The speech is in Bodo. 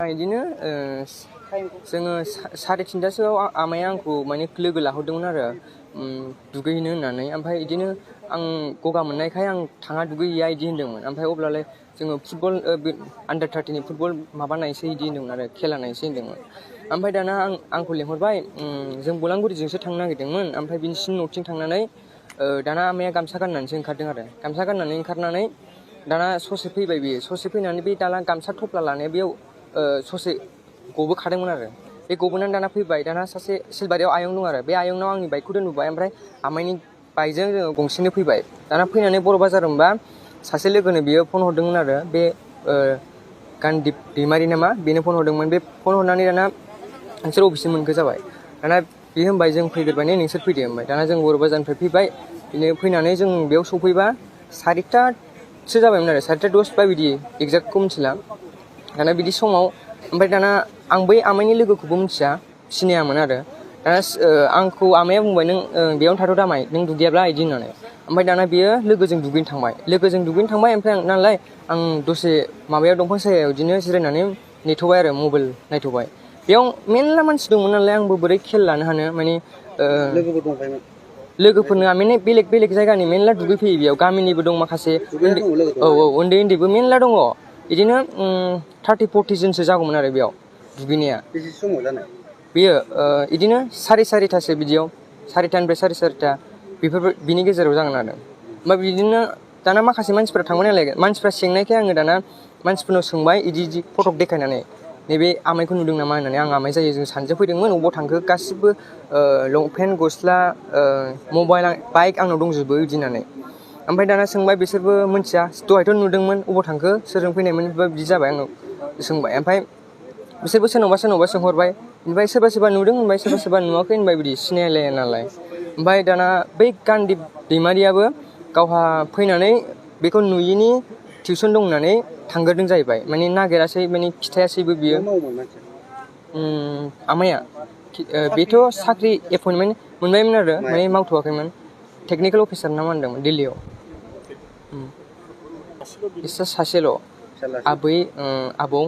बिदिनो जोङो 3:30टासोआव आमाया आंखौ माने लोगो लाहरदोंमोन आरो दुगैहैनो होननानै ओमफ्राय बिदिनो आं गगा मोननायखाय आं थाङा दुगैहैया बिदि होनदोंमोन ओमफ्राय अब्लालाय जोङो फुटबल आन्डार 30नि फुटबल माबा नायसै बिदि होनदोंमोन आरो खेला नायसै होनदोंमोन ओमफ्राय दाना आंखौ लेंहरबाय जों बलांगुरिजोंसो थांनो नागिरदोंमोन ओमफ्राय बिसिनि न'थिं थांनानै दाना आमाया गामसा गाननानैसो ओंखारदों आरो गामसा गाननानै ओंखारनानै दाना ससे फैबाय बियो ससे फैनानै बे दाना गामसा थफ्ला लानाया बेयाव ससे गबोखादोंमोन आरो बे गबोनानै दाना फैबाय दाना सासे सिलबारियाव आयं दं आरो बे आयंनाव आंनि बाइकखौ दोनबोबाय ओमफ्राय आमाइनि बाइकजों जोङो गंसेनो फैबाय दाना फैनानै बर' बाजार मोनबा सासे लोगोनो बियो फन हरदोंमोन आरो बे गानदीप दैमारि नामा बेनो फन हरदोंमोन बे फन हरनानै दाना नोंसोर अबेसिम मोनखो जाबाय दाना बे होनबाय जों फैग्रोबाय नोंसोर फैदो होनबाय दाना जों बर' बाजारनिफ्राय फैबाय बिदिनो फैनानै जों बेयाव सफैबा 4:30सो जाबायमोन आरो 4:10 बा बिदि एक्जेक्टखौ मिथिला दाना बिदि समाव ओमफ्राय दाना आं बै आमाइनि लोगोखौबो मिथिया सिनायामोन आरो दाना आंखौ आमाया बुंबाय नों बेयावनो थाथ' दामाय नों दुगैयाब्ला बिदि होननानै ओमफ्राय दाना बियो लोगोजों दुगैनो थांबाय ओमफ्राय नालाय आं दसे माबायाव दंफां सायाव बिदिनो जिरायनानै नेथ'बाय आरो मबाइल नायथ'बाय बेयाव मेरला मानसि दंमोन नालाय आंबो बोरै खेल लानो हानो माने लोगोफोरनो माने बेलेग जायगानि मेरला दुगैफैयो बेयाव गामिनिबो दं माखासे उन्दैबो मेरला दङ बिदिनो 30-40 जनसो जागौमोन आरो बेयाव दुगैनाया बेसे समाव जानाय बेयो बिदिनो 4:30टासो बिदियाव 4:30निफ्राय 4:30 बेफोर बिनि गेजेराव जागोन आरो ओमफ्राय बिदिनो दाना माखासे मानसिफ्रा थांबाय नालाय मानसिफ्रा सेंनायखाय आङो दाना मानसिफोरनाव सोंबाय इदि फटक देखायनानै नैबे आमाइखौ नुदों नामा होननानै आं आमाइ जायो जों सानैजों फैदोंमोन अबाव थांखो गासिबो लंपेन्ट गस्ला मबाइल बाइक आंनाव दंजोबो बिदि होननानै ओमफ्राय दाना सोंबाय बिसोरबो मिथिया दहायथ' नुदोंमोन अबाव थांखो सोरजों फैनायमोन बिदि जाबाय आंनाव सोंबाय ओमफ्राय बिसोरबो सोरनावबा सोंहरबाय ओमफ्राय सोरबा नुदों होनबाय सोरबा नुवाखै होनबाय बिदि सिनायलाया नालाय ओमफ्राय दाना बै गानदीप दैमारियाबो गावहा फैनानै बेखौ नुयिनि टिउसन दं होननानै थांग्रोदों जाहैबाय माने नागिरासै माने खिथायासैबो बियो आमाइया बेथ' साख्रि एपइन्टमेन्ट मोनबायमोन आरो माने मावथ'वाखैमोन टेकनिकेल अफिसार ना मा होनदोंमोन दिल्लीयाव बिसोर सासेल' आबै आबौ